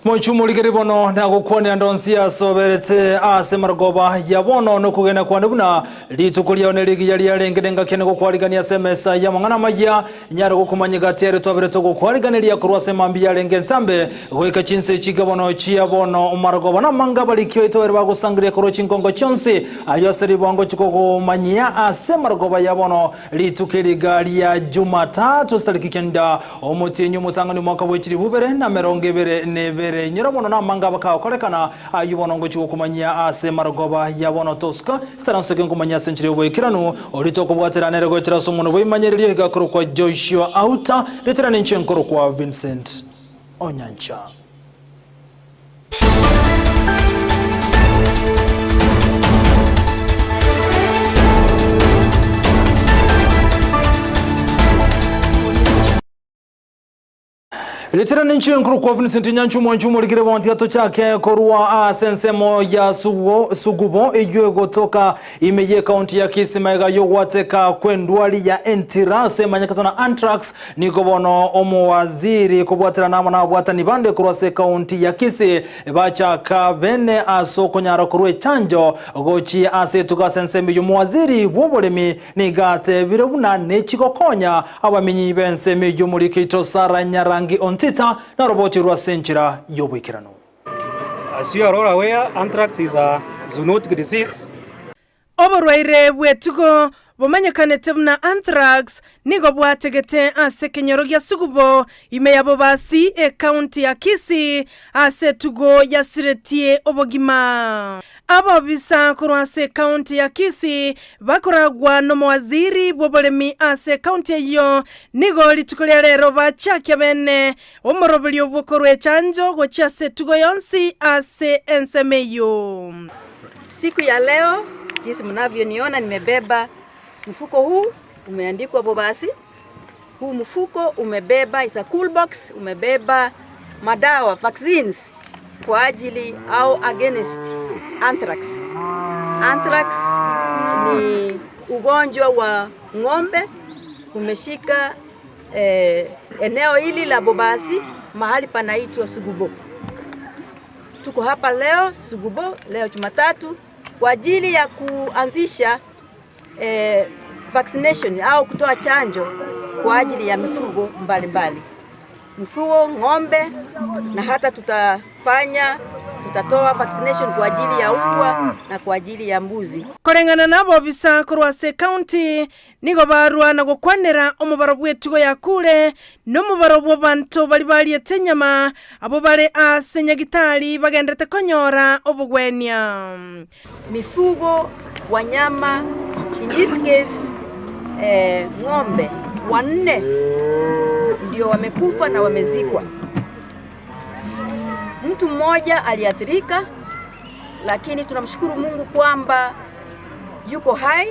Moichu morigeri bono nagokwanera ndonsi asoberete ase marogoba ya bono nokogena kwane buna rituko riao nerigiya riarenge nengaki nigokwarigania ase emesa y'amang'ana amaya nyare gokomanya egati ere twabere togokwariganeria korwa ase mambia yarenge entambe goika chinsa echi bono chia bono marogoba namanga abariki baito baria bagosangereria korwa chinkongo chionsi ayio ase ribongo chikogomanyia ase marogoba ya bono Rituko eri iga ria Jumatatu chitariki kenda, omotienyi omotang'ani omwaka bwe chilifu ibere na emerongo ebere na ebere. Inyora bono namanga bakagokorekana, ayio bono ngochia gokomanyia ase marogoba ya bono tosuka sitaransoke nkomanyia ase enchera y'oboikeranu. Oria tokobwatera nere goetera ase omonwa bw'ebimanyererio iga akorokwa Joshua Auta, retera ninche nkorokwa Vincent Onyancha. Retera ninche nkorokwa Vincent Nyancha omwanchi omorikire bonti atochake korwa ase ensemo ya Sugo, Sugubo eywo egotoka ime ye county ya Kisii magega yogwateka kw'endwari ya entira ase emanyekete na anthrax Nigo bono omowaziri kobwaterana amo nababwatani bande korwa ase ekaunti ya Kisii bachaka bene ase okonyara korwa echanjo gochia ase etugo ase ensemo eyio. Omowaziri bw'oboremi nigo atebire buna nechigokonya abamenyi b'ensemo eyio Omorikeito Sarah Nyarangi Ontita naroboti rwa ase enchera y'oboikeranu. As you are all aware, anthrax is a zoonotic disease. Oborwaire bw'etugo bomanyekanete buna anthrax nigo bwategete ase ekenyoro gia Sugubo ime ya Bobasi ekaunti ya Kisii ase etugo yasiretie obogima. Abobisa korwa ase ekaunti ya Kisii bakoragwa nomowaziri bw'oboremi ase ekaunti eyio nigo rituko ria rero bachakia bene omoroberio bw'okorwa echanjo gochia ase etugo yonsi ase ensemo eyio. Siku ya leo jinsi mnavyoniona nimebeba mfuko huu umeandikwa Bobasi. Huu mfuko umebeba is a cool box, umebeba madawa vaccines kwa ajili au against anthrax. Anthrax ni ugonjwa wa ng'ombe umeshika eh, eneo hili la Bobasi mahali panaitwa Sugubo. Tuko hapa leo Sugubo, leo Jumatatu kwa ajili ya kuanzisha eh, vaccination au kutoa chanjo kwa ajili ya mifugo mbalimbali, mifugo ng'ombe, na hata tutafanya tutatoa vaccination kwa ajili ya umbwa na kwa ajili ya mbuzi. Koreng'ana nabobisa korwa ase ekaunti, Nigo barua na gokwanera omobaro bw'etugo yakure, na omobaro bw'abanto baria bariete enyama, abwo bare aase nyagitari bagenderete konyora obogwenia. Mifugo, wanyama, in this case eh, ng'ombe wanne ndio wamekufa na wamezikwa. Mtu mmoja aliathirika, lakini tunamshukuru Mungu kwamba yuko hai.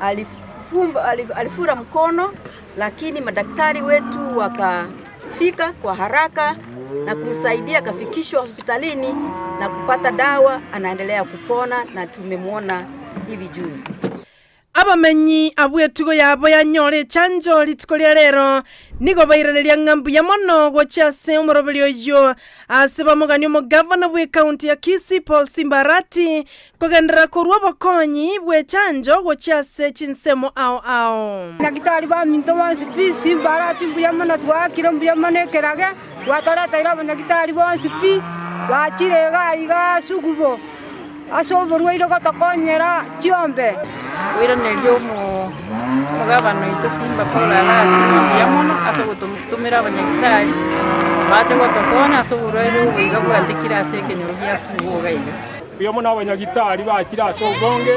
Alifumba, alifura mkono, lakini madaktari wetu wakafika kwa haraka na kumsaidia akafikishwa hospitalini na kupata dawa, anaendelea kupona na tumemwona hivi juzi. Abamenyi abwo etugo yabo yanyora echanjo rituko ria rero nigo bairaneria ng'a mbuya mono gochia ase omoroberio oyio ase bamogani omogavana bw'ecounty ya Kisii Paul Simba Arati Kogenderera korua obokonyi bw'echanjo gochia ase chinsemo ao ao. Nyagitari baminto bonsi pi, Simbarati mbuya mono twaakire mbuya mono ekerage, gwatoreteire abanyagitari bonsi pi, bachire iga iga sugubo ase oborwaire gotokonyera chiombe. Oiranerie omogabana oito Simba Paul Arati ng'a mbuya mono ase ogototomera abanyagitari bache gotokonya ase oborwaire obo iga bwatekire ase ekenyoro gia Sugubo iga iga. Mbuya mono abanyagitari bachire ase obonge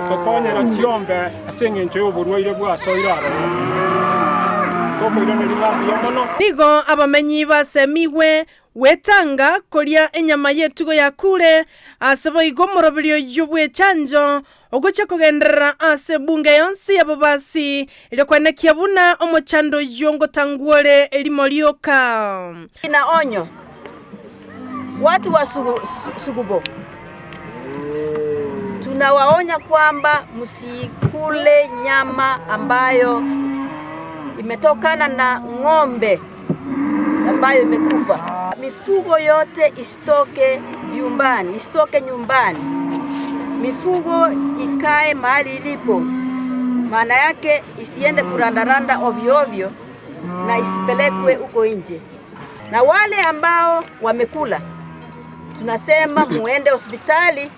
gokonyera chiombe ase engencho y'oborwaire bwasoire aroro. Tokoiraneria ng'a mbuya mono. Nigo abamenyi basemigwe gwetanga koria enyama y'etugo yakure, ase boigo omoroberio oyio bw'echanjo ogochia kogenderera ase ebunge yonsi y'ababasi, erio kwenekia buna omochando oyio ngotangwa ore erimo rioka. Na onyo, watu wa Sugubo, tunawaonya kwamba msikule nyama ambayo imetokana na ng'ombe. ambayo imekufa. Mifugo yote isitoke vyumbani, isitoke nyumbani. Mifugo ikae mahali ilipo, maana yake isiende kurandaranda ovyo ovyo na isipelekwe huko nje. Na wale ambao wamekula, tunasema muende hospitali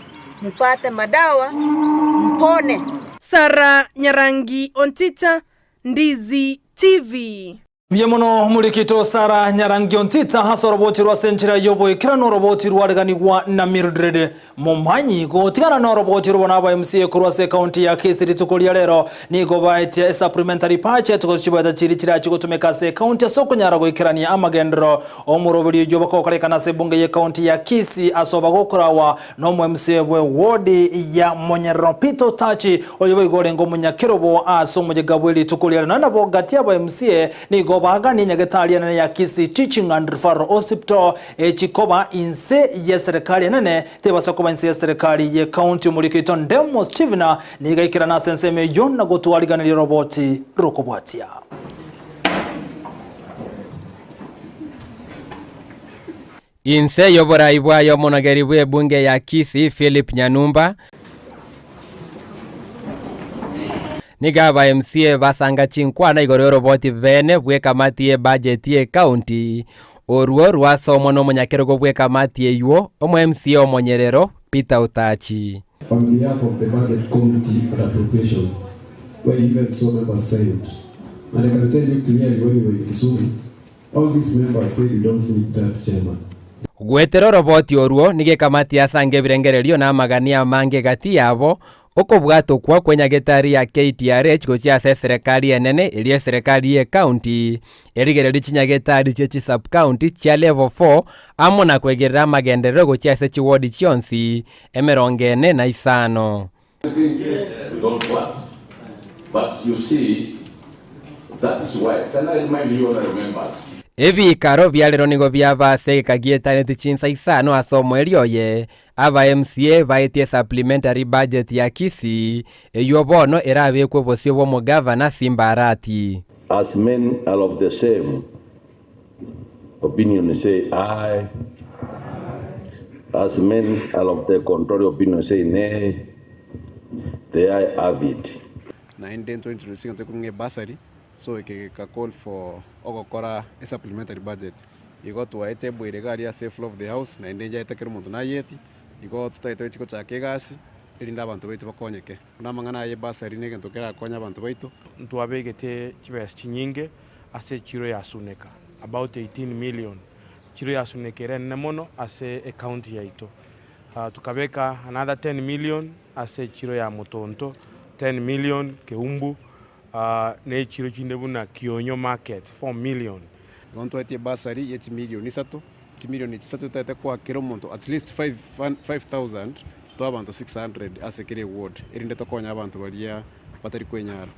mupate madawa mpone. Sarah Nyarangi Ontita, Ndizi TV. Mbuya mono morikito Sarah Nyarangi Ontita ase oroboti rwase enchera y'oboikera na oroboti rwareganigwa na Mildred Momanyi gotigana na oroboti robo na aba MCA korwa ase ekaunti ya Kisii rituko ria rero nigo baetie esupplementary budget gose chibesa chiria chirachi gotumeka ase ekaunti ase okonyara goikerania amagenderero omoroberi oyio bakokorekana ase ebunge y'ekaunti ya Kisii ase obagokorawa Nomo MCA bwe ward ya Monyerero Peter Otachi, oyo boigo orenge omonyakerobo ase omoyega bwe rituko riare nonya nabo gati aba MCA nigo baganie nyagetari enene ya Kisii Teaching and Referral Hospital echikoba inse ye serikali enene tebasa koba inse ye serikali ye county. Omoriki oito Ndemo Stephen nigo aikerana ase ensemo eyio na gotwariganeria oroboti rokobwatia. Inse y'oborai bwaye omonogeri bw'ebunge ya Kisii Philip Nyanumba, nigo aba MCA basanga chinkwana igoro y'oroboti bene bw'ekamati y'ebudget y'ecounty, orwo rwasomwa nomonyakerogo bw'ekamati eywo, omo MCA omonyerero Peter Otachi. On behalf of the budget committee and appropriation where even so members signed and I can tell you clearly when we were in Kisumu All these members say we don't need that chairman. Goetera oroboti orwo nigo ekamati yasange ebirengererio na amagania amange gati yabo, okobwatokwa kwenyagetari ya KTRH gochia ase eserekari enene eria eserekari ye county erigererie chinyagetari chie chisub-county chia level 4 amo na kwegerera amagenderero gochia ase chiwodi chionsi 45. We don't want. But you see, that is why, can I remind you honorable members, Ebiikaro bia rero nigo biaba ase egeka gietaneti chinsa isano ase omoerio oye, aba MCA baetie supplementary budget ya Kisii, eyio bono erabekwe bosio bw'omogavana Simba Arati. As men are of the same opinion say aye, as men are of the contrary opinion say nay, the aye have it. Naende ntwe introduce egento ekorwa ng'a ebursary, so eke geka call for ogokora esupplementary budget. Igo twaete eboire iga aria ase floor of the house, naende njaete kera omonto nayeti, igo totagete gochia gochaka egasi, erinde abanto baito bakonyeke. Buna amang'ana aya ebursary na egento kerakonye abanto baito. Ntwabegete chibesa chinyinge ase echiro ya Suneka, about 18 million. Echiro ya Suneka ere enene mono ase ecounty yaito. Tukabeka another 10 million ase echiro ya Mutonto, 10 million Keumbu, na echiro chinde buna Kionyo market, 4 million. Igo ntwaetie ebursary ye chimilioni isato, chimilioni echi isato totagete koa kera omonto at least 5000 toe abanto 600 ase kera eward, erinde tokonye abanto baria batari kwenyara.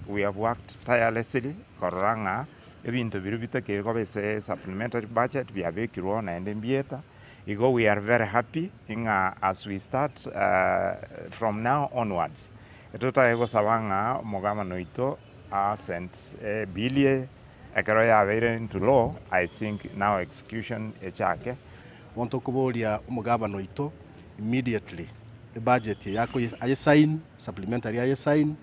We have worked tirelessly korora ng'a ebinto biria bitakeire koba ase supplementary budget biabekirwe oo naende mbieta, igo we are very happy ng'a as we start from now onwards, totagete gosaba ng'a omogabana oito assent ebill eye ekero yabeire into law, I think now execution echake. Bono tokoboria omogabana oito immediately ebudget eye aye sign, supplementary aye sign,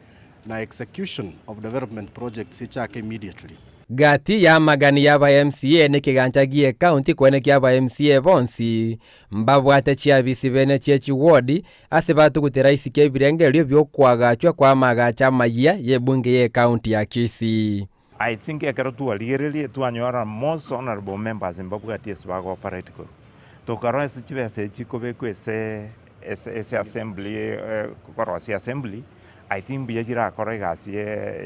na execution of development projects echake immediately. Gati y'amagani y'aba MCA nekegancha gi'ecounty kwene ki'aba MCA bonsi mbabwate chiabisi bene chie chiwodi ase batugutera isiko ebirengererio bi'okoagachwa kw'amaagacho amayia y'ebunge y'ecounty ya Kisii. I think ekero twarigererie twanyora most honourable members mbabwati ase bago operate korwa. Tokarora ase chibesa echi chikobekwa ase ase assembly korosia assembly, I think mbuya chirakore egasi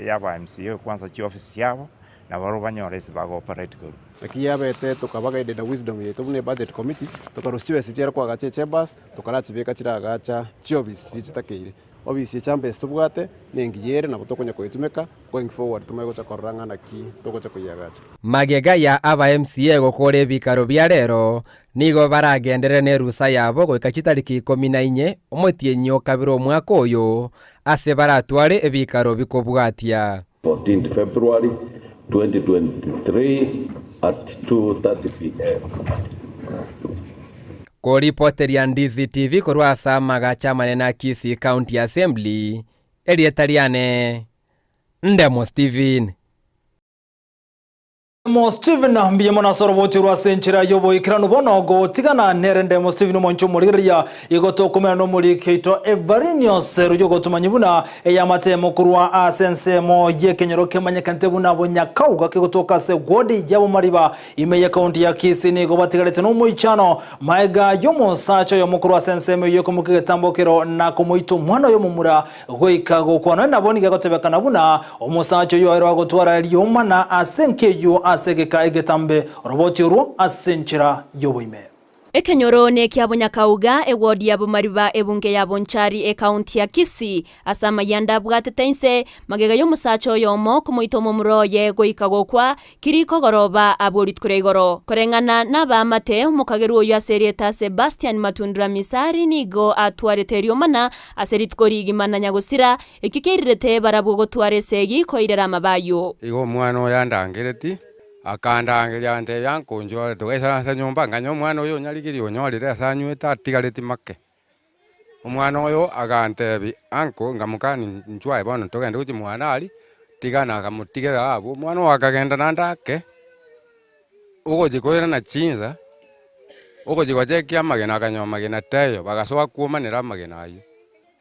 ya aba MCA kwanza chiofisi chiabo, nabarobwo banyore ase bago operate korwa. Naki yabete tokaba guided na wisdom yaito buna ebudget committee, tokarusia chibesa chiare koagacha echambers, tokarachibeka chiragacha chiofisi chiria chitakeire. Ofisi ye chambers tobwate nengiya ere nabo tokonya koyetumeka going forward tomanye gocha korora ng'a naki togocha koyeagacha. Magega ya aba MCA gokora ebikaro bia rero, nigo baragenderere nerusa yabo goika chitariki ikomi na inye omotienyi o kabere omwaka oyo, ase baratware ebikaro bikobwatia. 14 February 2023. at 2:30 pm. Koripoteria Ndizi TV korwa ase amagacho amanene a Kisii County Assembly, erieta riane Ndemo Stephen. Ndemo Stephen mbuya mono ase oroboti orwo ase enchera y'oboikeranu bono gotigana nere Ndemo Stephen omonche omorigereria igo tokomera nomoriki oito Evarinios royio ogotomanyia buna eyamatemo korwa ase ensemo y'ekenyoro kemanyekanete buna Bonyakauga kegotoka ase ward ya Bomariba Ime y'ekaunti ya Kisii nigo batigarete nomoichano maega y'omosacha oyomo korwa ase ensemo eyio komoka egetambokero na komoita omwana oye omomura goika gokwa. Nonya nabo nigo egotebekana buna omosacha oyio aerwe agotwara riomana ase enka eyio ase egeka egetambe oroboti orwo ase enchera y'oboime. Ekenyoro nekia Bonyakauga, ewodi ya Bomariba, ebunge ya Bonchari, ekaunti ya Kisii. Ase amayanda abwatete inse, magega y'omosacha oyomo komoita omomura oye goika gokwa, kiri kogoroba abwo rituko ria igoro. Koreng'ana nabaamate, omokagerwa oyio ase erieta Sebastian Matundura Misari nigo atwarete eriomana ase rituko rigima na nyagosira, ekio keirirete barabwo gotwara esegi koirera amabayo. Igo omwana oyo andangereti, akandangeria agantebia, Ankonchore, togaisaransa nyomba, nganya omwana oyo onyarigirie onyorire ase anywete atigareti make. Omwana oyo agantebia, Uncle, nkamokania inchuo aye bono togende gochia mwane aria, tigana akamotigera abwo, omwana oyo akagenda naende ake, ogochia koirana chinsa, ogochia gochekia amagena akanyora amagena taiyo, bagasoa kwomanera amagena ayio.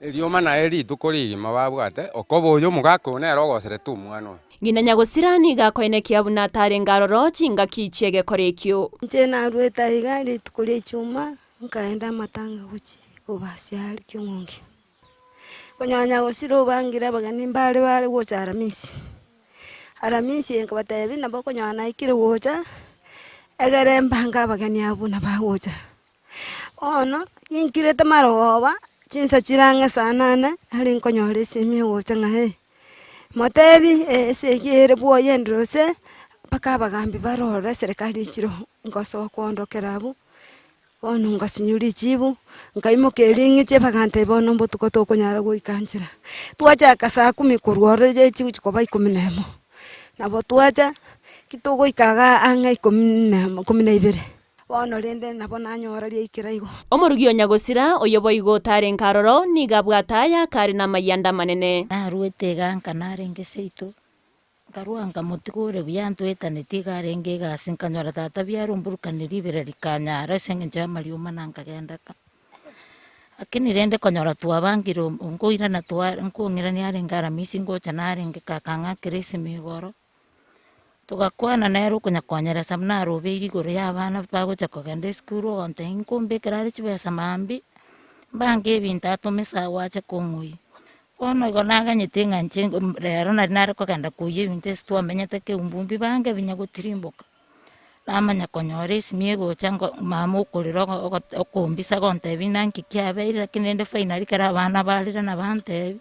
Erioma naye rituko rigima babwate, okoba oyo omogaka oyo nere ogoserete omwana oyo. Ng'ina nyagosira nigo akoenekia buna atarenge aroro chingaki chi'egekora ekio. Inche naruete aiga rituko ria Ijumaa, Nkaenda amatanga gochia kobasia aria kiong'ongi. Konyora nyagosira obangire abageni mbare bare gocha Aramisi. Aramisi eye nkabatebia nabo okonyora naikire gocha, egere mbange abageni abwo buna bagocha. Bono, ninkirete marogoba, chinsa chire ang'e saa nane, nari nkonyora esimi egocha ng'a eh, motebi esegi ere bwoye endire gose, mpaka abagambi barore eserekari echire ngosoa koondokera abwo. Bono ngasinywa richibu, nkaimoka ering'iche bagantebia bono mbotuko tokonyara goika nchera. Twachaka saa kumi korwa ororo echigochi koba ikomi na emo, nabo twacha, ki togoika igaa ang'e ikomi na emo ikomi na ibere. Bono rende nabo nanyora riaikera igo. Omorugi o nyagosira, oyo boigo otarenge aroro, nigo abwate aya kare namayianda amanene. Naruete iga nka narenge seito, Nkarua nkamotiga ore buya ntwetaneti iga arenge egasi, nkanyora tata biaromburukanirie ribera rikanyara ase engencho y'amarioma na nkagenda ka. Lakini rende konyora twabangire nkoirana twa nkong'irania arenge aramisi ngocha narenge kaka ang'akere esimi igoro, togakwana nere okonya konyeresa buna arobeire igoro ya abana bagocha kogenda esukuru ogontebia nkombekera are chibesa mambia, mbange ebinto atome esago ache kong'oyia. Bono igo naganyete ng'a inche rero nari nare kogenda koyia ebinto ase twamenyete keumbu mbibange binya gotirimboka. Namanya konyora esimi egocha ngo mama okorera ogo ogo okombisa gontebia ng'a nki kiabeire lakini rende finally ekero abana barire nabantebia,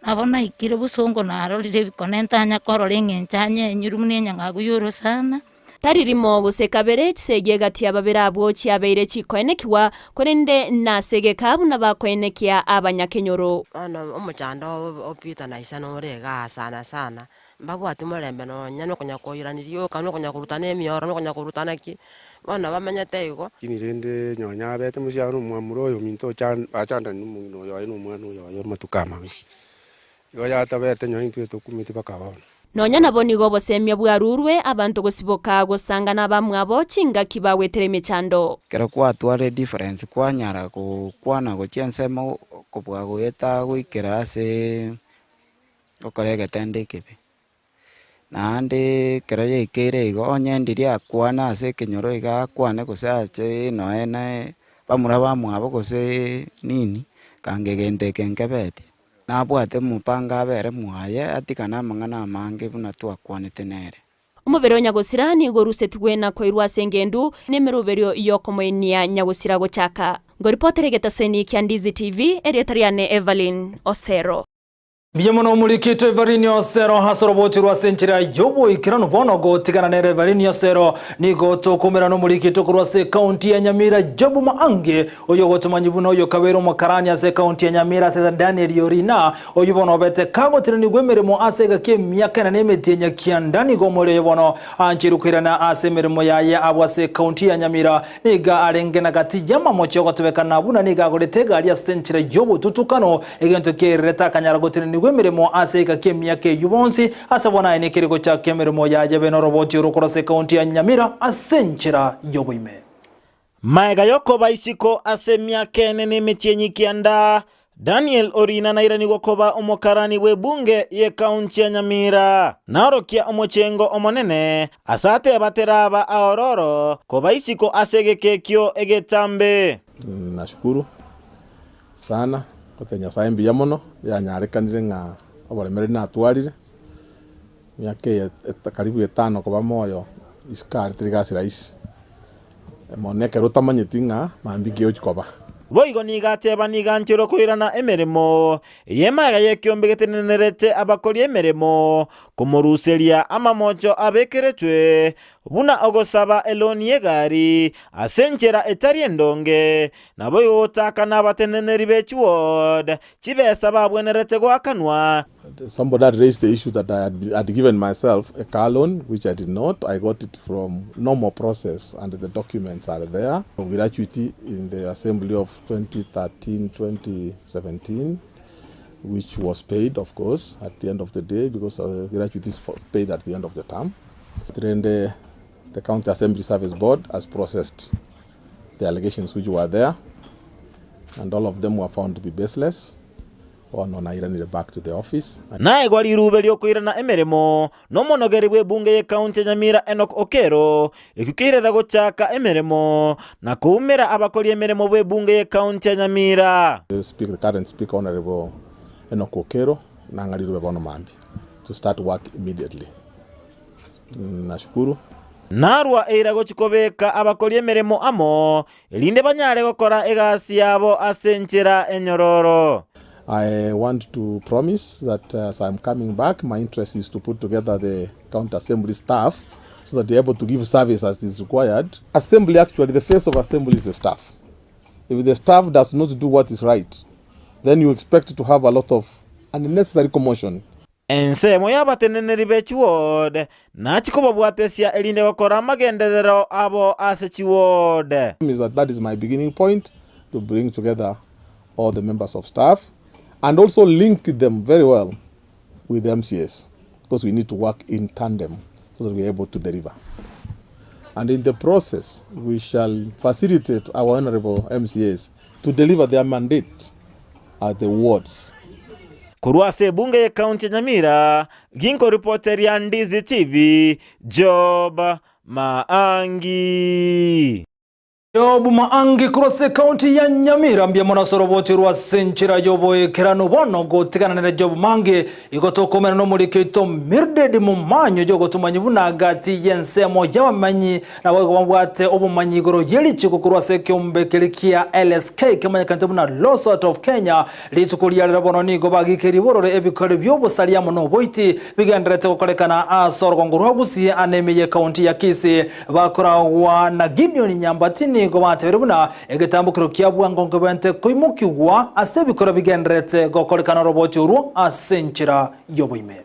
nabo naikire bosongo narorire ebikone ntanya korora eng'encho anyenyirwe buna enyang'agu ya orosana. Tari rimo gose kabere chisegi egati y'ababere abwo chiabeire chikoenekigwa, korende nase egeka buna bakoenekia abanyakenyoro. Bono omochando o Peter na Isa nore igaa sana sana, mbabwati morembe nonya nokonya koirania rioka, nokonya korutana emioro, nokonya korutana ki, bono bamenyete igo. Lakini rende nonya abete mosiabano omwamura oyo ominto ocha achandani nomong'ina oyo aye na omwana oyo aye amatuko amange. Igo yatabete nonya intwe tokumeti mpaka bono. Nonya nabo nigo obosemia bwarurwe abanto gosiboka gosanga nabamwabo chingaki bagwetera emechando. Ekero kwatwarire difference kwanyara gokwana gochia ensemo kobua goeta goikera ase gokora egetendo ekebe. Naende ekero yaikeire igo onye ndiria akwana ase ekenyoro iga akwane gose ache noe na bamura bamwabo gose nini, kanga egento eke nkebeti. Nabwate omopango abere mwaye, atigane amang'ana amange buna twakwanete nere. Omobere o nyagosira nigo orusetigwe na koirwa ase engendu, na emeroberio y'okomoinia nyagosira gochaka. Ngoripotere egetaseni kia Ndizi TV, erieta riane Evelyn Osero. Mbuya mono omorikito Everini Osero ase oroboti rwa ase enchera y'oboikeranu bono gotigana nere Everini Osero nigo tokoumera nomorikito korwa ase ekaunti ya Nyamira Job Maangi oyo ogotomanyi buna oyo kabeire omokarani ase ekaunti ya Nyamira ase Daniel Orina oyio bono obete kagotenenigwa emeremo ase egaki emiaka ene na emetienyi kianda nigo omori oyo bono ancheirwe koirana ase emeremo yaye abwo ase ekaunti ya Nyamira Nigo arenge na gati y'amamocho y'ogotebekana buna nigo agorete egari ase enchera y'obotutukano, egento kiairerete akanyara gotenenigwa emeremo ase egeka ki'emiaka eyio bonsi, ase bono aye nekeri gochaka emeremo yaye bene oroboti orokoro ase ekaunti ya Nyamira ase enchera y'oboime. Magega y'okoba isiko ase emiaka ene na emetienyi kianda, Daniel Orina nairanigwe koba omokarani bw'ebunge y'ekaunti ya Nyamira. Naorokia omochengo omonene ase ateba teraba aororo koba isiko ase egeka ekio egetambe. Nashukuru sana gote Nyasaye mbuya mono yanyarekanire ng'a oboremereri natwarire emiaka eye karibu etano koba moyo isiko aria teri gasi rahisi. Mono ekero otamanyeti ng'a mambia nki egochia koba. Boigo nigo ateba nigo ancherwe koirana emeremo y'emagega y'ekiombe getenenerete abakori emeremo, komoruseria amamocho abekeretwe, buna ogosaba eloni y'egari ase enchera etari endonge, naboigo gotaakana abateneneri be chiward chibesa babwenerete goakanwa. Somebody had raised the issue that I had, had given myself a car loan, which I did not. I got it from normal process and the documents are there. Gratuity in the assembly of 2013-2017, which was paid, of course, at the end of the day, because uh, gratuity is paid at the end of the term. Then the County Assembly Service Board has processed the allegations which were there, and all of them were found to be baseless. Bono nairanire back to the office. Naegwa riruube ri'okoirana emeremo nomonogeri bw'ebunge y'ekaunti ya Nyamira Enock Okello, ekio keirera gochaka emeremo na koumera abakori emeremo bw'ebunge y'ekaunti ya Nyamira. Speaker, the current speaker Honourable Enock Okello nang'a riruube bono mambia to start work immediately. Nashukuru. Narua eira gochia kobeka abakori emeremo amo, erinde banyare gokora egasi yabo ase enchera enyororo. I want to promise that as I'm coming back, my interest is to put together the county assembly staff so that they're able to give service as is required. Assembly actually, the face of assembly is the staff. If the staff does not do what is right, then you expect to have a lot of unnecessary commotion. Ensemo y'abateneneri be chiward nachie kobabwatesia erinde gokora amagenderero abo ase chiward. Is that that is my beginning point to bring together all the members of staff and also link them very well with the MCAs because we need to work in tandem so that we are able to deliver. And in the process, we shall facilitate our honorable MCAs to deliver their mandate at the wards. Korwa ase ebunge y'Ekaunti ya Nyamira, ginkoripoteria Ndizi TV, Job Maangi. Job Maangi korwa ase ekaunti ya Nyamira mbuya mono ase oroboti rwa ase enchera y'oboikeranu bono gotigana nere Job Maangi igo tokoumera nomoriki oito Mildred Momanyo yogotomanyi buna gati y'ensemo y'abamenyi Naboigo babwate obomanyi igoro ye richiko korwa ase ekeombe keria kia LSK kemanyekanete buna Law Society of Kenya. Rituko ria rero bono nigo bagikerie borore ebikore bi'obosaria amo noboiti bigendererete gokorekana ase orogongo rwa Gusii ane ime y'ekaunti ya Kisii. Bakoragwa na Gideon Nyambati nigo batebire buna egetambokero kia bwango nkebwente koimokigwa ase ebikore bigendererete gokorekana orobochi orwo ase enchera y'oboime.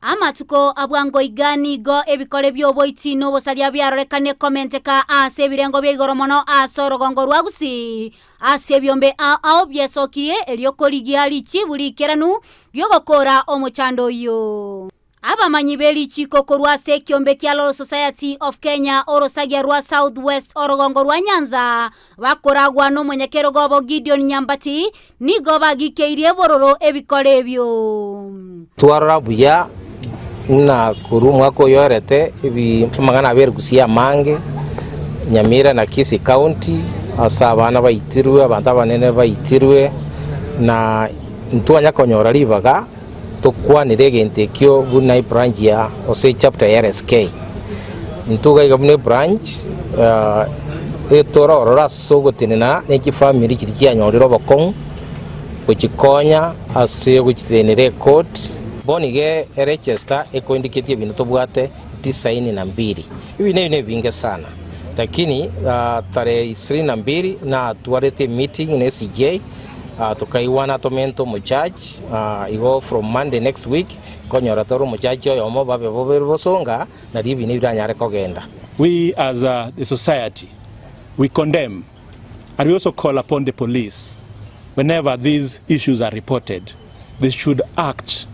Amatuko a bwango iga nigo ebikore bi'oboiti na obosaria biarorekane komenteka ase ebirengo bia igoro mono ase orogongo rwa Gusii, ase ebiombe ao ao biesokirie erio korigia richibu riikeranu ri'ogokoora omochando oyio. Abamanyi be richiiko korwa ase ekiombe kia Law Society of Kenya orosagia rwa South West orogongo rwa Nyanza bakoragwa nomonyakerogo obo Gideon Nyambati Nigo bagikeirie bororo ebikoro ebio. Twarora buya ng'a korwa omwaka oyo oerete amang'ana abere gusii amange, Nyamira na Kisii County, ase abana baitirwe, abanto abanene baitirwe, na ntwanya konyora ribaga tokwanere egento ekio buna ebranch ya gose echapter ya LSK. Intwe iga iga buna ebranch, etororora ase ogotenena ne chifamiri chiria chianyorire obokong'u. Gochikonya ase ogochitenenera ekoti. Bono iga eregister ekoindiketie ebinto tobwate tisaini na mbili. Ebinto ebi nebinge sana lakini tarehe ishirini na mbili natwarete emeeting na SJ tokaigwana tomente omojudge igo from Monday next week nkonyora tore omojudge oyomo babe bobere bosonga nario ebinto ebi biranyare kogenda. We as the society we condemn and we also call upon the police whenever these issues are reported they should act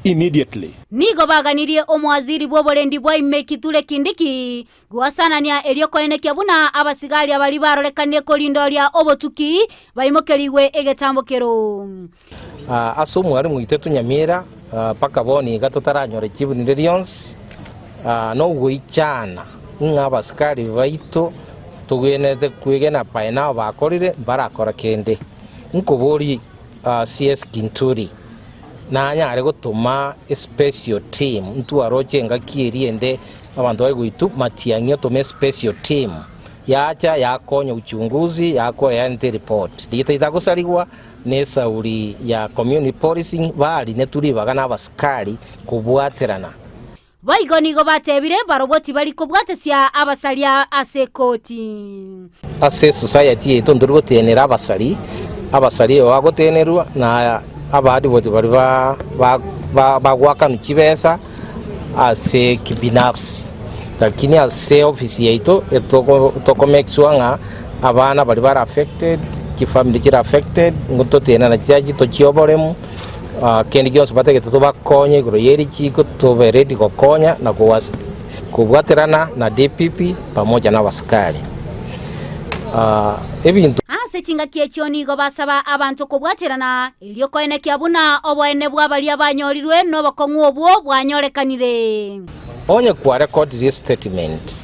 immediately. Nigo baganirie omowaziri bw'oborendi bwa ime Kithure Kindiki goasanania erio koenekia buna abasigari abaria barorekanire korindoria obotuki baimokerigwe egetambokero. Ase omwarimu oito tonyamira mpaka bono iga totaranyora echibu rinde rionsi, nogoichana ng'a abasikari baito togwenerete kwegena by now bakorire mbarakora kende. Nkoborie CS Kinturi nanyare gotoma especial team ntwaroche engaki eria ende abanto bare goitwa Matiang'i otome especial team yacha yakonya uchunguzi yakora yarente eripoti. Riria ritagosarigwa Nesauri ya community policing barinetwe ribaga nabasikari kobwaterana. Boigo nigo batebire barobwo tibari kobwatesia abasaria ase ekoti. Ase esociety yaito ntori gotenera abasari, abasari ebo bagotenerwa na abadivoti baria bagoakanwa chibesa ase kibinafsi. Lakini ase ofisi yaito toko make sure ng'a abana baria bare affected, chifamiri chire affected, nigo totenena chiachi tochie oboremu, kende gionsi batagete tobakonye igoro ye richiko tobe ready gokonya na kobwaterana na DPP pamoja na abasikari. Ebinto. Ase chingaki echio nigo basaba abanto kobwaterana, erio koenekia buna oboene bwa baria banyorirwe nobokong'u obwo bwanyorekanire. Onye kwarekodire statement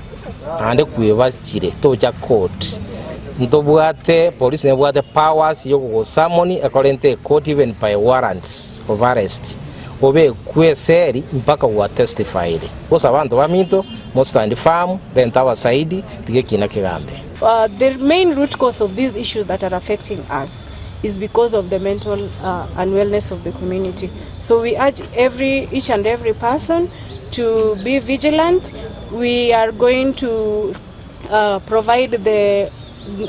naende kwebachire tocha court ntobwate police nebwate powers yogogosummon ekorente ecourt even by warrants of arrest obekwe eseri mpaka gwa testified. Gose abanto baminto mo stand firm renta abasaidi tiga ekina kegambe. The main root cause of these issues that are affecting us is because of the mental unwellness of the community. So we urge every, each and every person to be vigilant. We are going to uh, provide the,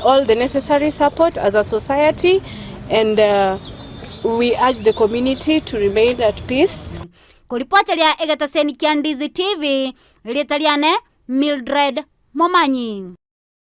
all the necessary support as a society and uh, we urge the community to remain at peace. Koripoteria egetaseni kia Ndizi TV, erieta riane Mildred Momanyi.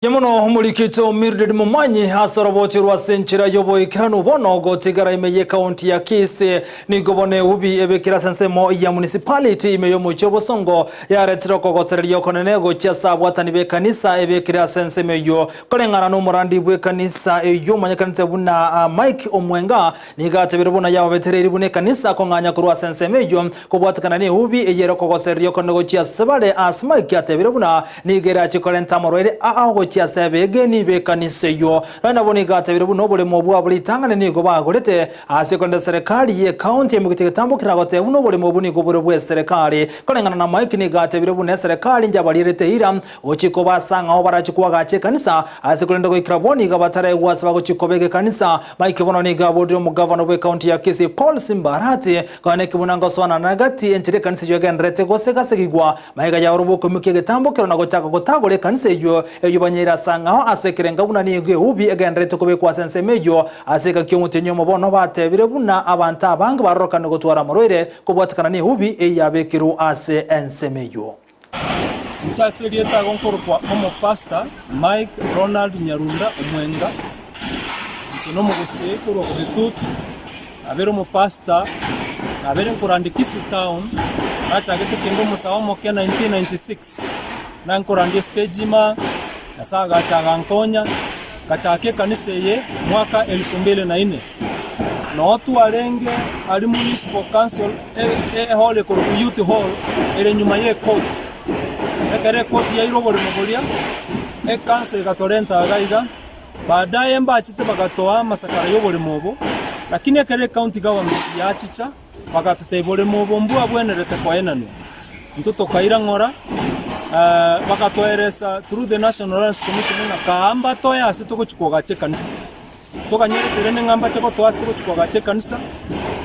Mbuya mono omorikito Mildred Momanyi ase orobochi rw'ase enchera y'oboikeranu bono gotigara ime y'ekaunti ya Kisii. Nigo bono eubi ebekire ase ensemo ya municipality ime y'omochie o Bosongo yaretire okogosereria okonene gochia ase abwatani b'ekanisa ebekire ase ensemo eyio. Koreng'ana n'omorandi bw'ekanisa eyio omanyekanete buna Mike Omwenga Nigo atebire buna yababetereirie buna ekanisa kong'anya korwa ase ensemo eyio, kobwatekana neubi eye ere okogosereria okonene gochia ase bare. Ase Mike atebire buna nigo erache korenta amarwaire ao gochia ase abegeni b'ekanisa eyio. Nonya nabo nigo atebire buna oboremo obwo abwo ritang'ani nigo bagorete ase korenda eserekari y'ecounty emogete egetambo keragotebe buna oboremo obwo nigo bore bw'eserekari. Koreng'ana na Mike nigo atebire buna eserekari njabarierete eira Gochia koba ase ang'ao barache koagacha ekanisa, ase korende goikera bono nigo bataregwa ase bagochia kobeka ekanisa. Mike bono nigo aborire omogavana bw'ecounty ya Kisii Paul Simba Arati konya neki buna ngosoanana gati enchera ekanisa eyio egendererete gose egasegigwa magega yaorobwo okoimokia egetambo kero na gochaka gotagora ekanisa eyio eyio banyeire ase ang'ao ase ekerenga buna nigo eubi egendererete kobekwa ase ensemo eyio ase egaki omotienyi omo bono batebire buna abanto abange barorokane gotwara amarwaire kobwatekana neubi eyio yabekirwe ase ensemo eyio. Inche ase erieta igo nkorokwa Omopastor Mike Ronald Nyarunda Omwenga, inche nomogusii korwa Bogetutu, nabere omopastor, nabere nkorandia Kisii town, nachagete kende omosae omoke 1996, nankorandia estage ime, Nyasae agacha agankonya, ngachaka ekanisa eye mwaka elfu mbili na ine. Noo twarenge aria Municipal Council ehall ekorokwa Youth Hall ere nyuma ye court. Ekero ecourt yairwe oboremo boria, ecouncil egatorenta iga iga, baadaye mbachete bagatoa amasakara ya oboremo obo, lakini ekero ecounty government yachicha, bagatotebia boremo obo mbwabwenerete koenanwa. Intwe tokaira ng'ora, bagatoeresa through the National Lands Commission ng'a kaa mbatoe ase togochia koagacha ekanisa. Toganyerete rende ng'a mbache gotoa ase togochia koagacha ekanisa,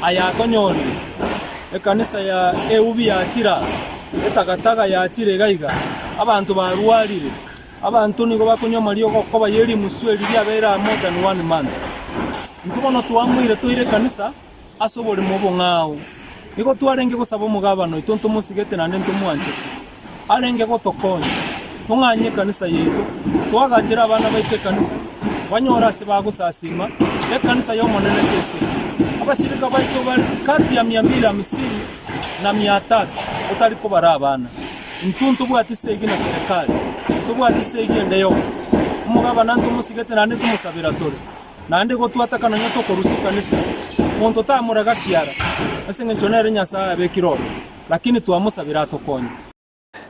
aya atonyorire. Ekanisa ya eubi yachire aa, etagataga yachire iga iga, abanto barwarire, abanto nigo bakonywa amariogo okoba ye rimusu eri riabeire aa more than one month. Intwe bono twamoire toire ekanisa ase oboremo obong'ao. Nigo twarenge gosaba omogabana oito ntomosigete naende ntomwanchete. Arenge gotokonya tong'anye ekanisa yaito, toagachere abana baito ekanisa, banyore ase bagosasima, ekanisa y'Omonene tesira. Abashirika baito bare kati ya mia mbili hamsini na mia tatu, otari kobara abana. Intwe ntobwati segi na serekari, ntobwati segi ende yonsi. Omogabana ntomosigete naende ntomosabera tore. Naende gotwataka nonya tokorusia ekanisa, monto tamoraga kiara, ase engencho nere Nyasae abekire ororo, lakini twamosabire atokonye.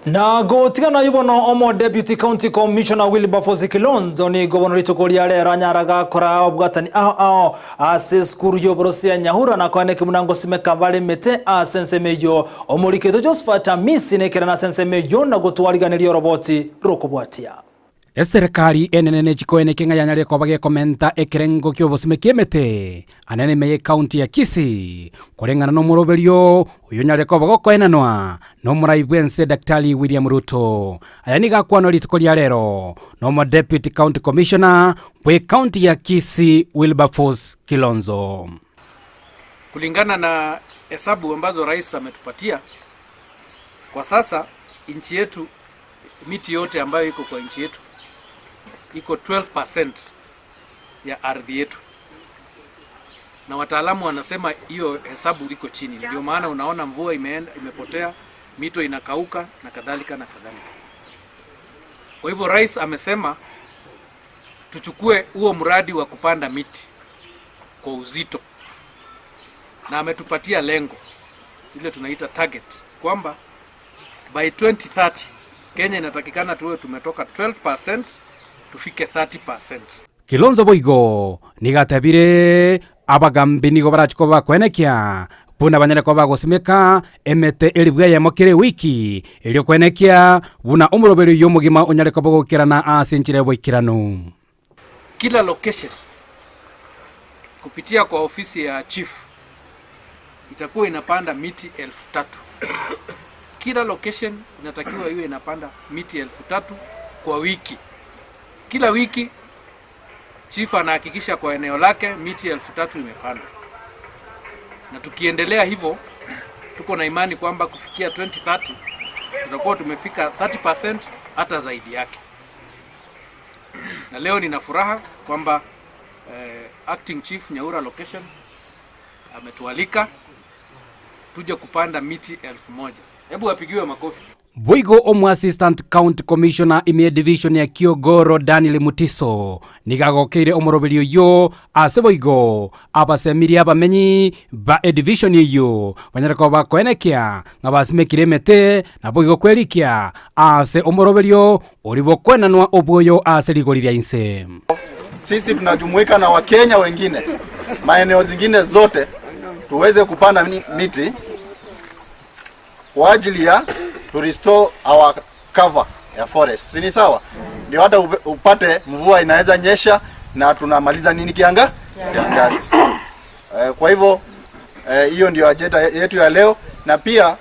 Na gotigana ayio bono omo Deputy County Commissioner Wilberforce Kilonzo nigo bono rituko ria rero anyara gakora ababwatani ao ao ase esukuru y'oborosi ya Nyahura na koeneki buna ngosimeka bare emete ase ensemo eyio. Omoriki oito Josephat Amisi nekerene ase ensemo eyio na gotwariganeria oroboti rokobwatia. Eserekari enene nechikoeneke ng'a yanyarire koba gekomenta ekerengo ki'obosime ki'emete anene ime y'ecounty ya Kisii, koreng'ana nomoroberio oyio onyarire koba gokoenanwa nomorai bw'ense Daktari William Ruto. Aya nigo akwanwa rituko ria rero nomo Deputy County Commissioner bw'ecounty ya Kisii Wilberforce Kilonzo. Kulingana na hesabu ambazo rais ametupatia kwa sasa nchi yetu miti yote ambayo iko kwa nchi yetu iko 12% ya ardhi yetu, na wataalamu wanasema hiyo hesabu iko chini. Ndio maana unaona mvua imeenda, imepotea, mito inakauka na kadhalika na kadhalika. Kwa hivyo rais amesema tuchukue huo mradi wa kupanda miti kwa uzito, na ametupatia lengo ile tunaita target kwamba by 2030 Kenya inatakikana tuwe tumetoka 12% tufike 30%. Kilonzo boigo nigo atebire abagambi nigo barache koba bakwenekia buna banyare koba bagosimeka emete elifu eyemo kera ewiki, erio kwenekia buna omoroberi oyio omogima onyare koba ogokerana ase enchera y'oboikeranu. Kila location kupitia kwa ofisi ya chief itakuwa inapanda miti 3000. Kila location inatakiwa iwe inapanda miti 3000 kwa wiki. Kila wiki chief anahakikisha kwa eneo lake miti 3000 imepandwa, na tukiendelea hivyo, tuko na imani kwamba kufikia 2030 tutakuwa tumefika 30% hata zaidi yake. Na leo nina furaha kwamba acting chief Nyaura location ametualika tuje kupanda miti 1000. Hebu wapigiwe makofi. Boigo omo Assistant County Commissioner ime division ya Kiogoro Daniel Mutiso nigo agokeire omoroberio oyio ase boigo abasemirie abamenyi ba edivision eyio banyare koba bakoenekia ng'a basimekire emete naboigo kwerikia ase omoroberio oria bw'okoenanwa obwoyo ase rigori ria inse. Sisi tunajumuika na Wakenya wengine maeneo zingine zote tuweze kupanda miti kwa ajili ya to restore our cover ya forest. Si ni sawa? Ndio hata upate mvua inaweza nyesha na tunamaliza nini kianga? Kiangazi. Kwa hivyo hiyo ndio ajenda yetu ya leo, na pia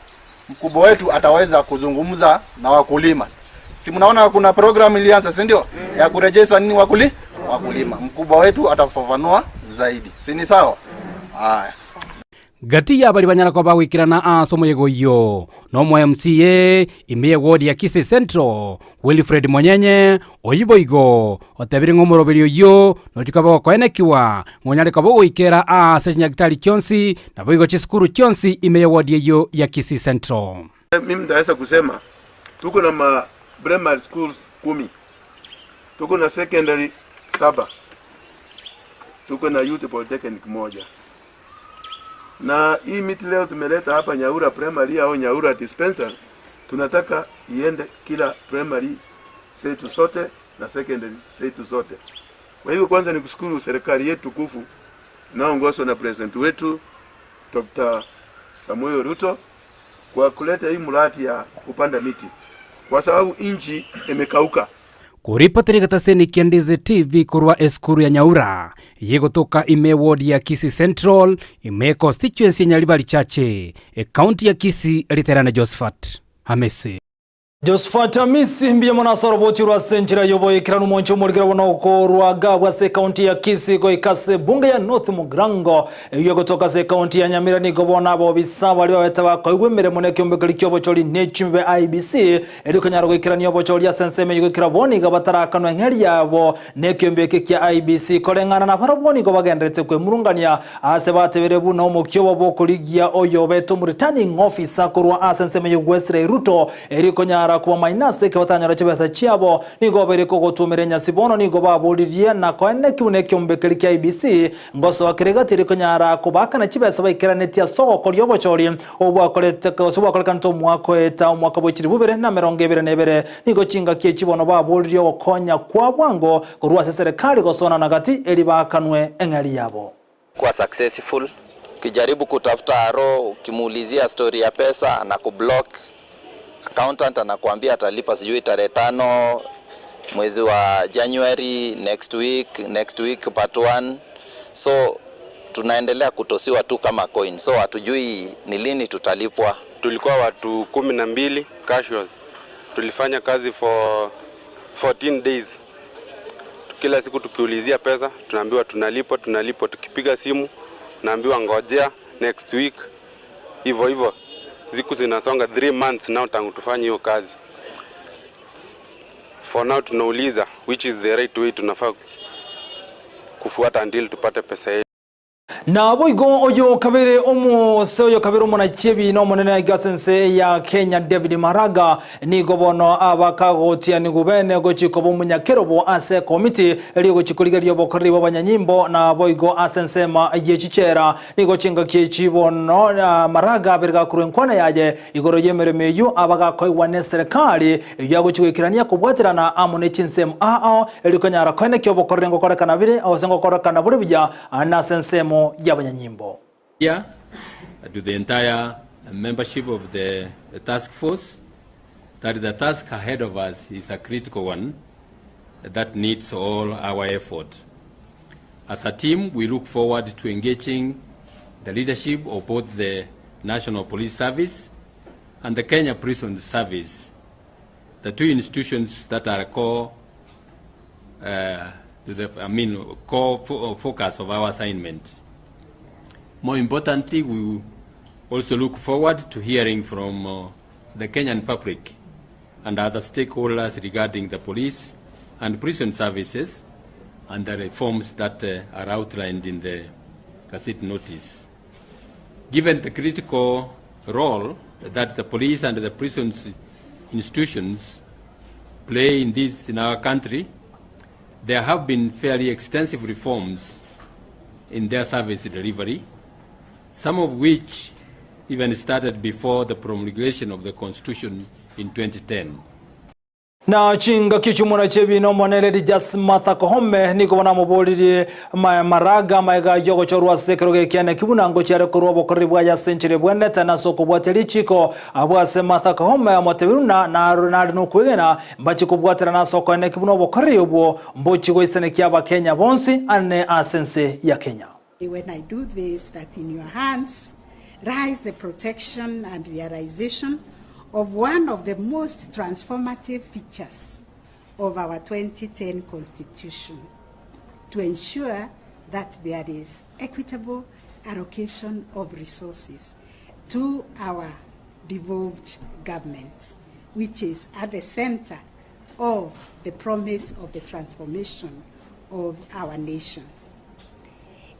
mkubwa wetu ataweza kuzungumza na wakulima. Si mnaona kuna program ilianza, si ndio? Ya kurejesha nini wakulima. Mkubwa wetu atafafanua zaidi. Si ni sawa? Haya. Gati y'abari banyara koba bagoikerana ase omoyega oyio nomo MCA ime y'eward ya Kisii Central Wilfred Monyenye oyio boigo otebire ng'a omoroberi oyio nochia koba gokoenekiwa ng'a onyare koba ogoikera ase chinyagitari chionsi naboigo chisukuru chionsi ime y'eward eyio ya Kisii Central. Mimi ndaweza kusema tuko na ma primary schools 10, tuko na secondary 7, tuko na youth polytechnic 1. Na hii miti leo tumeleta hapa Nyaura Primary au Nyaura Dispensary, tunataka iende kila primary zetu sote na secondary zetu zote. Kwa hivyo kwanza ni kushukuru serikali yetu tukufu inayoongozwa na president wetu Dr. Samuel Ruto kwa kuleta hii mradi ya kupanda miti, kwa sababu nchi imekauka. Koripotera egetaseni kia Ndizi TV korwa esukuru ya Nyaura, eyegotoka ime eward ya Kisii Central, ime econstituency ya Nyaribari Chache, ecounty ya Kisii, Riterane Josephat Hamisi. Josephat Hamisi mbuya mono ase oroboti orwo ase enchera y'oboikeranu omonche omorikera buna okorwa Gabwa ase ecounty ya Kisii goika ase ebunge ya North Mugirango eyio egotoka ase ecounty ya Nyamira nigo bono abobisa baria babete bakoigwa emeremo na ekiombekeri kiobochori ne chimbe IEBC Erio konyara goikerania obochori ase ensemo eyio goikera bono iga batarakanwa eng'eria yabo nekeombe eke kia IEBC. Koreng'ana nabarabwo nigo bagendererete kwemurungania aase batebire buna omokia obo bw'okorigia oyo obete omoreturning officer korwa ase ensemo eyio Wesley Ruto erio konyara kobamaina ase eke batanyora chibesa chiabo nigo obeire kogotuomera enyasi bono nigo baboririe na koeneki buna ekeombe keria kia IEBC ngosoa kere gati erio konyara kobaakana chibesa baikeranetie ase ogokoria obochori Obwakorete gose bwakorekanete omwaka oeta omwaka bwe chilifu ibere na emerongo ebere na ebere, nigo chingaki echi bono baboririe ogokonya kwa bwango korwa ase eserekari gosonana gati eri baakanwe eng'eria yabo. Kuwa successful, ukijaribu kutafuta RO ukimuulizia story ya pesa anakublock, accountant anakuambia atalipa sijui tarehe tano mwezi wa January next week, next week part one so tunaendelea kutosiwa tu kama coin so hatujui ni lini tutalipwa. Tulikuwa watu 12 casuals, tulifanya kazi for 14 days. Kila siku tukiulizia pesa tunaambiwa tunalipwa, tunalipwa. Tukipiga simu tunaambiwa ngojea next week, hivyo hivyo siku zinasonga 3 months now tangu tufanye hiyo kazi. For now tunauliza which is the right way tunafaa kufuata until tupate pesa yetu. Naboigo oyo kabere omose oyo kabere omonachiebi omonene aiga ase ense ya Kenya David Maraga nigo bono abakagotianigu bene gochi koba omonyakerobo ase ekomiti erio gochi korigereria obokoreri bw'abanyanyimbo naboigo ase ensemo ye chichera nigo chingaki echi bono Maraga abere gakorwa enkwana yaye igoro y'emeremo eyio abagakoigwa n'eserekari eyio agochi goikerania kobwaterana amo ne chinsemo ao erio konyara koenekia obokoreri ngokorekana bire gose ngokorekana bore buya Nase ensemo y'abanyanyimbo. Here to the entire membership of the task force that the task ahead of us is a critical one that needs all our effort. As a team, we look forward to engaging the leadership of both the National Police Service and the Kenya Prison Service, the two institutions that are core, to the, I mean, core fo focus of our assignment. More importantly, we also look forward to hearing from the Kenyan public and other stakeholders regarding the police and prison services and the reforms that are outlined in the Gazette notice. Given the critical role that the police and the prisons institutions play in this in our country, there have been fairly extensive reforms in their service delivery, some of which even started before the promulgation of the Constitution in 2010. Na chingaki chi'omwana chi'ebiina Omonene Lady Justice Martha Koome nigo banamoboririe Maraga amaega y'ogochorwa ase ekerogo ekiane ki buna ngochia are korwa obokoreri bwaye ase enchera ebwenerete na ase okobwatia richiiko abwo ase Martha Koome amotebirie buna nare nokwegena mbache kobwaterana ase okoeneki buna obokoreri obwo mbochie goisanekia abakenya bonsi ane ase ense ya Kenya. When I do this, that in your hands lies the protection and realization of one of the most transformative features of our 2010 Constitution to ensure that there is equitable allocation of resources to our devolved government, which is at the center of the promise of the transformation of our nation.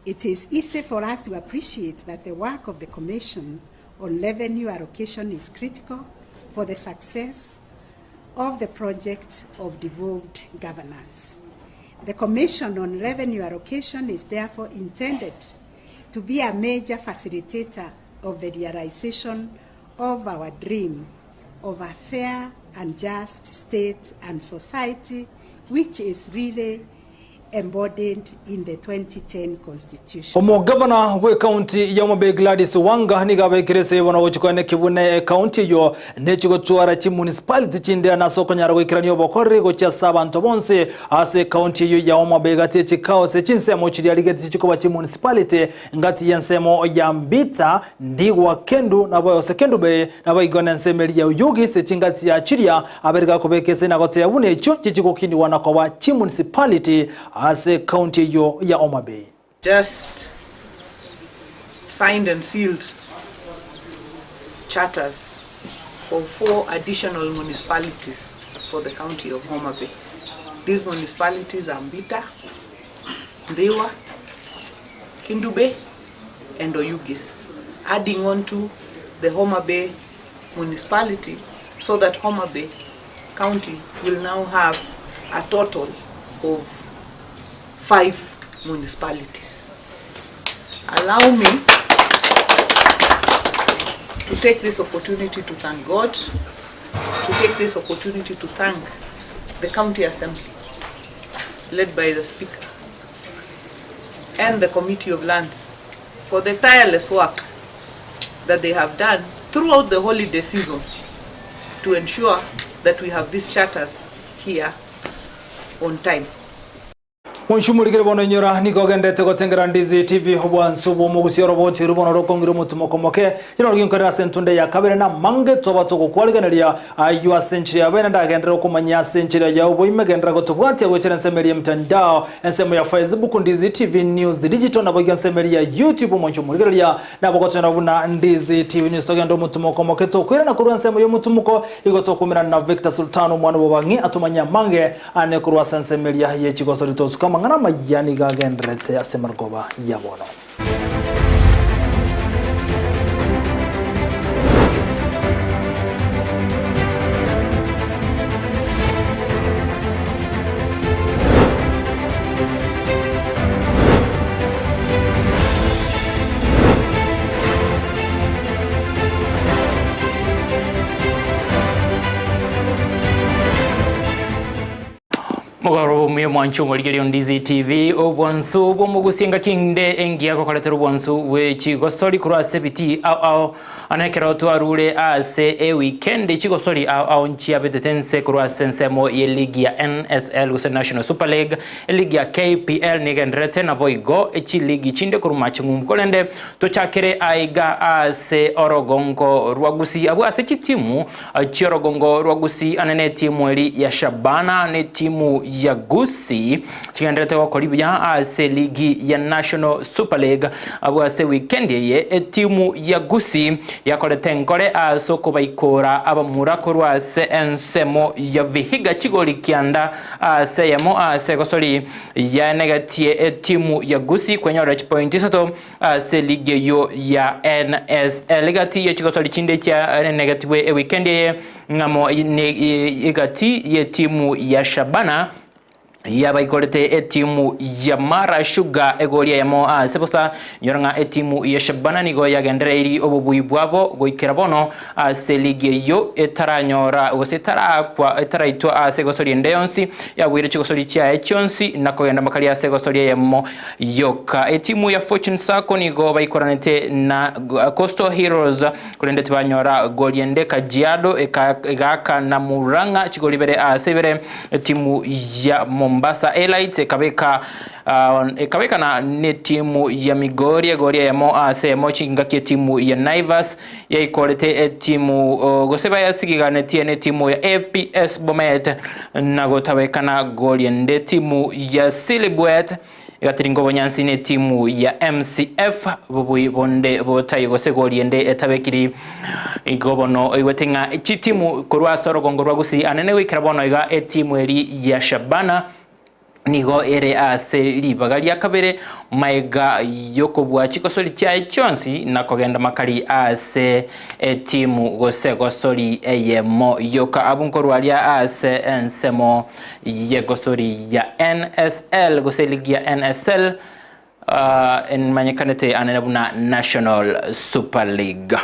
It is easy for us to appreciate that the work of the Commission on Revenue Allocation is critical for the success of the project of devolved governance. The Commission on Revenue Allocation is therefore intended to be a major facilitator of the realization of our dream of a fair and just state and society, which is really embodied in the 2010 Constitution. Omogavana bw'ekaunti ya Homa Bay Gladys Wanga nigo abekire esegi bono gochia koeneki buna ekaunti eyio nechi gotwara chimunicipality chinde ase okonyara goikerania obokoreri gochia ase abanto bonsi ase ekaunti eyio ya Homa Bay gati echikao ase chinsemo chiria rigetie chikoba chimunicipality ngati y'ensemo ya Mbita, Ndigwa, Kendu nabo gose Kendu Bay naboigo nensemo eria ya Oyugis ase chingati ya chiria abere gakobeka ase na goteba buna echio chichigokinigwa na koba chimunicipality ase ekaunti eyio ya Homa Bay. Just signed and sealed charters for four additional municipalities for the county of Homa Bay. These municipalities are Mbita, Ndhiwa, Kendu Bay and Oyugis, adding on to the Homa Bay municipality so that Homa Bay County will now have a total of 5 municipalities. Allow me to take this opportunity to thank God, to take this opportunity to thank the County Assembly, led by the Speaker, and the Committee of Lands for the tireless work that they have done throughout the holiday season to ensure that we have these charters here on time. Monchumorigere bono inyora nigo ogendete gotengera Ndizi TV obwansu bw'omogusia oroboti oru bono rokong'ira omotumoko moke Nyora ginkorera ase entunde ya kabere na amange twaba togokwarigeneria ayio ase enchera ya bene ndagenderere okomanya ase enchera ya oboime genderera gotobwatia gochera ensemo eria emtandao ensemo ya Facebook Ndizi TV News The Digital naboigo ensemo eria ya YouTube omonche omorigereria nabo gotonyora buna Ndizi TV News togende omotumoko moke tokoirana korwa ensemo y'omotumoko igo tokomerana na Victor Sultan omwana bw'obang'e atomanye amange ane korwa ase ensemo eria ye chigosori tosuka amang'ana amaya nigo agendererete ase marogoba ya bono. Mogoroba omuya omwancho omorigereria o Ndizi TV obwansu bw'omogusi engaki ende engiya gokoretera obwansu bwe chigosori korwa ase ebitii ao ao Ana ekero twarure ase ewikendi chigosori ao ao nchiabetete nse korwa ase ensemo ye ligi ya NSL gose National Super League eligi ya KPL nigendererete naboigo chiligi chinde korwa mache ng'umbu korende tochakere aiga ase orogongo rwa Gusii abwo ase chitimu Chi'orogongo rwa Gusii ane netimu eri ya Shabana netimu ya Gusii chigendererete gokora buya ase ligi ya National Super League. Abwo ase wikendi eye etimu ya Gusii yakorete enkore ase okobaikora abamura korwa ase ensemo ya Vihiga chigori kianda ase eyemo ase egosori yaenegetie etimu ya Gusii kwenyorera chipointi isato Ase ligi eyio ya NSL egati ye chigosori chinde chiarenegetigwe ewikendi eye ng'amo ne egati y'etimu ya Shabana yabaikorete etimu ya Mara Sugar egori eyemo ase bosa. Nyora ng'a etimu ya Shabana nigo yagendereiri obobui bwabo goikera bono ase ligi eyio etaranyora gose etarakwa etaraitwa ase egosori ende yonsi yabuire chigosori chiaye chionsi na kogenda makari ase egosori eyemo Yoka. Etimu ya Fortune Sacco nigo baikoranete na Coastal Heroes korende tibanyora goli ende. Kajiado egaaka na Murang'a chigoli ibere ase ibere. Etimu ya Mombasa Elites ekabeka ekabekana netimu ya Migori egori eyemo ase eyemo chingaki etimu ya Naivas yaikorete etimu gose bayasigiganetie netimu ya APS Bomet na gotabekana goli ende. Etimu ya Silibwet egatiringa obonyansi netimu ya MCF bobui bonde botai gose goli ende etabekiri. Igo bono oigwete ng'a chitimu korwa ase orogongo rwa Gusii anene goikera bono iga etimu eri ya Shabana Nigo ere ase ribaga ria kabere maega y'okobua chigosori chiaye chionsi na kogenda makari ase etimu gose gosori eyemo yoka. Abwo nkorwa aria ase ensemo y'egosori ya NSL gose eligi ya NSL emanyekanete anene buna National Super League.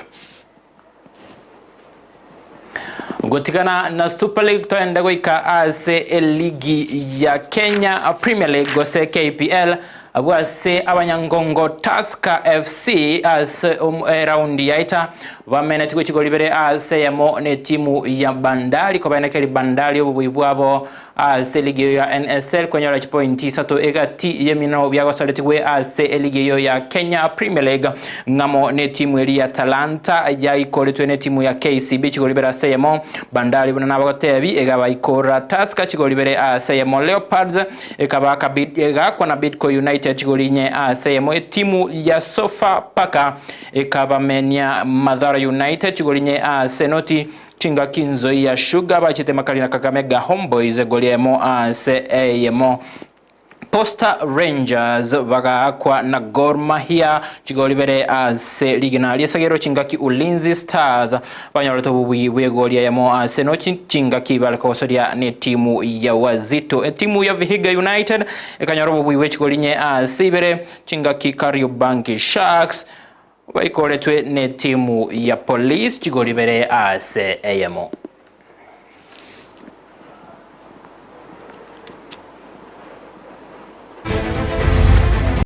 Gotigana na Super League toende goika ase eligi ya Kenya Premier League gose KPL abwo ase abanyangongo Tusker FC ase eraundi yaita bamenetigwe chigori bere ase eyemo netimu ya Bandari kobaenekeri Bandari obobui bwabo Ase eligi eyio ya NSL konyora chipointi isato egati y'eminwa biagosaretigwe ase eligi eyio ya Kenya Premier League ng'amo netimu eria ya Talanta yaikoretwe netimu ya KCB chigori bere ase eyemo, Bandari buna nabagotebi egabaikora Tusker chigori bere ase eyemo, Leopards ekabaaka egakwa na Bidco United chigori inye ase eyemo, etimu ya Sofapaka ekabamenia Mathare United chigori inye ase noti. Chingaki Nzoia Sugar bachete Makali na Kakamega Homeboyz egori emo ase eyemo. Posta Rangers bagaakwa na Gor Mahia chigori bere ase rigena riesagero chingaki Ulinzi Stars banyorete obobui bw'egori eyemo ase nochi chingaki bare kogosoria netimu ya Wazito. Etimu ya Vihiga United ekanyora obobui bwe chigori inye ase ibere chingaki Kariobangi Sharks Baikoretwe netimu ya Police chigori bere ase eyemo.